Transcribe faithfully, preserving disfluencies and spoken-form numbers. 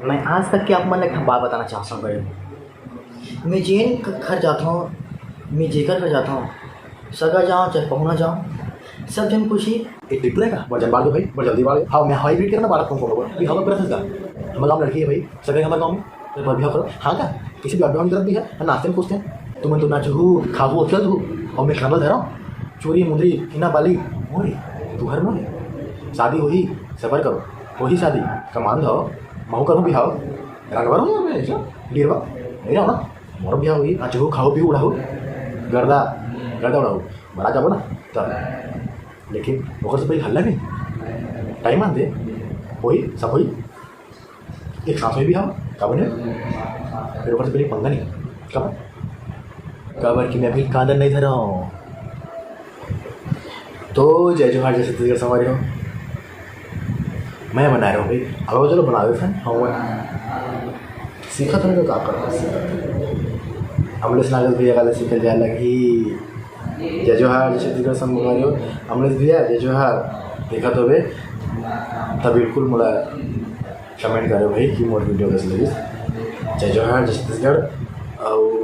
मैं आज तक के आप मन ला एक ठन बात बताना चाहत हूँ, संगवारी हो। मैं जेन क-, घर जात हूँ, मैं जेकर घर जात हूँ, सगा जाओ चाहे पहुना जाओ, सब झन पूछही, "ए, त्रिपुरा का? बड़ जन बाढ़ दो भाई, बड़ जल्दी बाढ़ दो।" हाँ, मैं हवाई भेंट करना बाढ़ तुमको लोगों, बिहाव कर रहा था। हमारे गाँव लड़की है भाई, सगा हमारे गाँव में, तो बड़ बिहाव करो। हाँ का? किसी भी अभ्यास करत भी है, नाचते में कूदते हैं। तुमन तो नाचहू, खाहू, अउ खेलहू, अउ मैं खाना धरव। चूरी, मुंदरी, किना, बाली, मोरे, तुहर मोरे। शादी होही, सबर करो, होही शादी, कमान धव, महू करूँ बिहाव, रंगवर हो या मैं, ऐसा, बीरवा, नहीं रहो ना, मोर बिहाव होही, नाचहू, खाहू, पीहू, उड़ाहू, गर्दा, गर्दा उड़ाहू, मरा जाबो ना, तब। लेकिन ओकर से पहले हल्ला नहीं, टाइम आन दे, होही, सब होही। एक सांस में भी हव, काबर नहीं? फिर ओकर से पहले पंगा नहीं। काबर? काबर कि मैं अभी कांदन नहीं धरा हूँ। तो जय जोहार, जय छत्तीसगढ़ संगवारी हो। मैं बना रहा हूँ भाई, अब चलो बना देते हैं। हाँ, वो सीखत हन तो का करत हन, सीखत हन। अमलेश नागेश भैया काले सीखल जाए लगी। जय जोहार, जय छत्तीसगढ़ संगवारी हो। अमलेश भैया, जय जोहार। देखत होबे, त बिल्कुल मोला कमेंट करे भाई कि मोर वीडियो कैसे लगिस। जय जोहार, जय छत्तीसगढ़। अउ